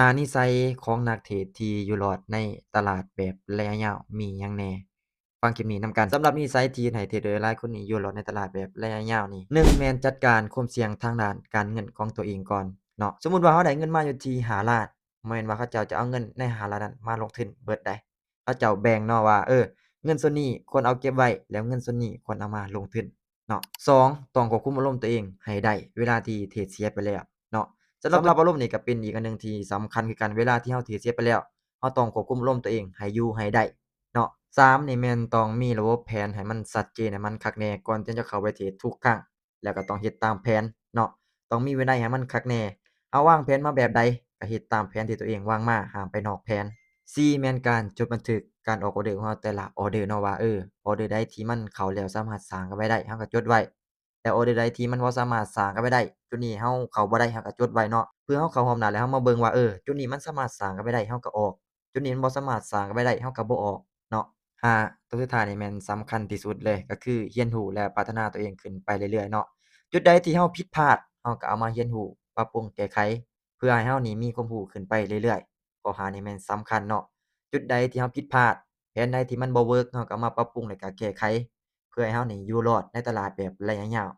ຫ້າ ນິໄສຂອງນັກເທຣດທີ່ຢູ່ລອດໃນຕະຫຼາດແບບໄລຍະຍາວມີຫຍັງແດ່? ຟັງຄລິບນີ້ນຳກັນ. ສຳລັບນິໄສທີ່ເຮັດໃຫ້ເທຣດເດີຫຼາຍຄົນນີ້ຢູ່ລອດໃນຕະຫຼາດແບບໄລຍະຍາວນີ້ ໜຶ່ງ ແມ່ນຈັດການຄວາມສ່ຽງທາງດ້ານການເງິນຂອງຕົວເອງກ່ອນເນາະ. ສົມມຸດວ່າເຮົາໄດ້ເງິນມາຢູ່ທີ່ຫ້າລ້ານ ບໍ່ແມ່ນວ່າເຂົາເຈົ້າຈະເອົາເງິນໃນຫ້າລ້ານນັ້ນມາລົງທຶນເບິດໃດ. ເຂົາເຈົ້າແບ່ງເນາະວ່າ ເອີ ເງິນສ່ວນນີ້ຄວນເອົາເກັບໄວ້ ແລ້ວເງິນສ່ວນນີ້ຄວນເອົາມາລົງທຶນເນາະ. ສອງ ຕ້ອງຄວບຄຸມອາລົມຕົວເອງໃຫ້ໄດ້ເວລາທີ່ເທຣດເສຍໄປແລ້ວເນາະ. ສຳລັບອາລົມນີ້ກໍເປັນອີກອັນໜຶ່ງທີ່ສຳຄັນຄືກັນ. ເວລາທີ່ເຮົາເທຣດເສຍໄປແລ້ວ ເຮົາຕ້ອງຄວບຄຸມອາລົມຕົວເອງໃຫ້ຢູ່ໃຫ້ໄດ້ເນາະ. ສາມ ນີ້ແມ່ນຕ້ອງມີລະບົບແຜນໃຫ້ມັນຊັດເຈນ ໃຫ້ມັນຄັກແນ່ ກ່ອນທີ່ເຮົາຈະເຂົ້າໄປເທຣດທຸກຄັ້ງ ແລ້ວກໍຕ້ອງເຮັດຕາມແຜນເນາະ. ຕ້ອງມີວິໄນໃຫ້ມັນຄັກແນ່. ເຮົາວາງແຜນມາແບບໃດ ກໍເຮັດຕາມແຜນທີ່ຕົວເອງວາງມາ ຫ້າມໄປນອກແຜນ. ສີ່ ແມ່ນການຈົດບັນທຶກການອອກອອເດີຂອງເຮົາແຕ່ລະອອເດີເນາະ ວ່າ ເອີ ອອເດີໃດທີ່ມັນເຂົ້າແລ້ວສາມາດສ້າງກຳໄລໄດ້ ເຮົາກໍຈົດໄວ້ ແລ້ວອອເດີໃດທີ່ມັນບໍ່ສາມາດສ້າງກຳໄລໄດ້ ຈຸດນີ້ເຮົາເຂົ້າບໍ່ໄດ້ ເຮົາກໍຈົດໄວ້ເນາະ. ເພື່ອເຮົາເຂົ້າຮອບໜ້າແລ້ວ ເຮົາມາເບິ່ງວ່າ ເອີ ຈຸດນີ້ມັນສາມາດສ້າງກຳໄລໄດ້ ເຮົາກໍອອກ ຈຸດນີ້ມັນບໍ່ສາມາດສ້າງກຳໄລໄດ້ ເຮົາກໍບໍ່ອອກເນາະ. ຫ້າ ຕົວສຸດທ້າຍນີ້ແມ່ນສຳຄັນທີ່ສຸດເລີຍ ກໍຄືຮຽນຮູ້ ແລະ ພັດທະນາຕົວເອງຂຶ້ນໄປເລື້ອຍໆເນາະ. ຈຸດໃດທີ່ເຮົາຜິດພາດ ເຮົາກໍເອົາມາຮຽນຮູ້ ປັບປຸງແກ້ໄຂ ເພື່ອໃຫ້ເຮົານີ້ມີຄວາມຮູ້ຂຶ້ນໄປເລື້ອຍໆ. ຂໍ້ຫ້ານີ້ແມ່ນສຳຄັນເນາະ. ຈຸດໃດທີ່ເຮົາຜິດພາດ ແຜນໃດທີ່ມັນບໍ່ເວີກ ເຮົາກໍເອົາມາປັບປຸງ ແລ້ວກໍແກ້ໄຂ ເພື່ອໃຫ້ເຮົານີ້ຢູ່ລອດໃນຕະຫຼາດແບບໄລຍະຍາວ